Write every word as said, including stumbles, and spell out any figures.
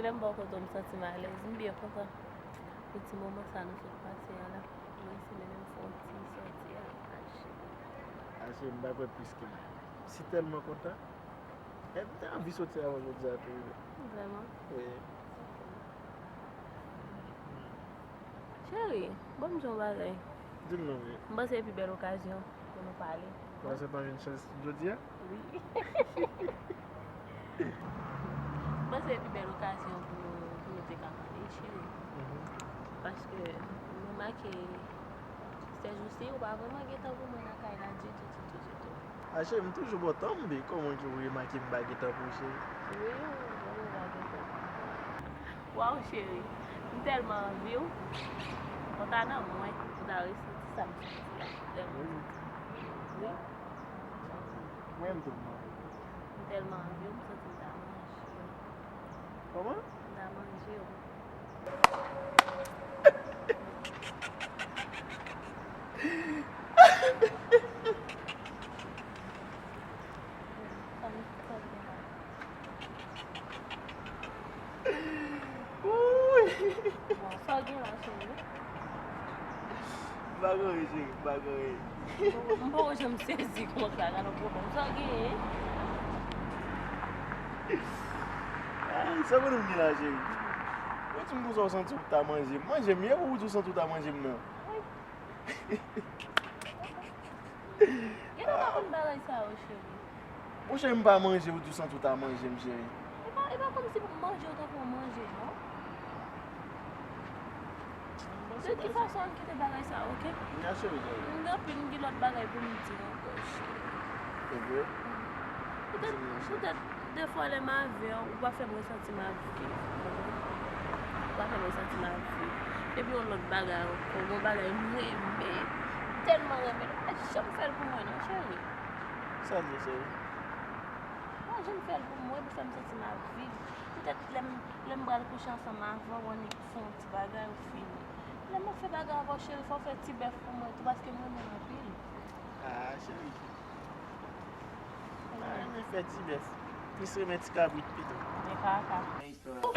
M bò kote w, m santi m alèz. M byen kontan pou ti moman sa nou sot pase a la. M resi mennen m fè yon ti sòti a. Ache. Ache, m pa kwè plis ke si tèlman kontan. E m te anvi soti avè w jodi a tou. Vrèman? Wi. Cheri, ban m di w yon bagay. Di m non, wi. M panse se pi bèl okazyon pou nou pale. Ou panse pa vin chans jodi a? Wi. M panse se pi bèl okazyon pou nou, pou nou te ka pale, cheri. Mhm. Paske m remake, sèjousi, ou pa vrèman gen tan pou mwen nan kay la ditou, ditou, ditou. A cheri, m toujou bò tann, men kòman ke ou remake m pa gen tan pou ou, cheri? Wi, ou vrèman pa gen tan. Waw, cheri, m tèlman anvi w. Kontan nan mwen, ou ta resanti sa m santi a. M tèlman santi. Wi. Mwen menm tou, m anvi w. M tèlman anvi w, m santi m ta manje w. Kòman? M ta manje w. Wouy! Bon, sa w gen la, cheri? M pa gen anyen, cheri, m pa gen anyen. M poko janm sezi konsa, gade yon pwoblèm. Sa w genyen? Ay, sa mwen menm gen la, cheri. Ou di m konsa w santi w ta manje m. Manje m ye pou ou di w santi w ta manje m nan. Gen lè w pa konn bagay sa yo, cheri. Monchè, m pa manje, ou di w santi w ta manje m, cheri. E pa, e pa kòmsi pou m manje w tankou w manje, non. De ki fason, ann kite bagay sa, oke? Wi, cheri, cheri. M gen anpil, m gen lòt bagay pou m di w ankò, cheri. E vre? Poutèt, poutèt, defwa, lè m avè w, ou pa fè m resanti m avè w. Ou pa fè m resanti m avè w. Epi yon lòt bagay ankò, yon bagay m renmen, m tèlman renmen l, ou pa janm fè l pou mwen, non, cheri. Sa l ye, cheri? Ou pa janm fè l pou mwen, pou fè m santi m ap viv. Poutèt lè m, lè m pral kouche ansanm avè w, w annik fè yon ti bagay, ou fini. Lè m ap fè bagay avè w, cheri, fò w fè ti bèf pou mwen tou, paske m renmen l anpil. Ah, cheri. M pa renmen fè ti bèf. Plis renmen ti kabrit pito. Men kaka. Ou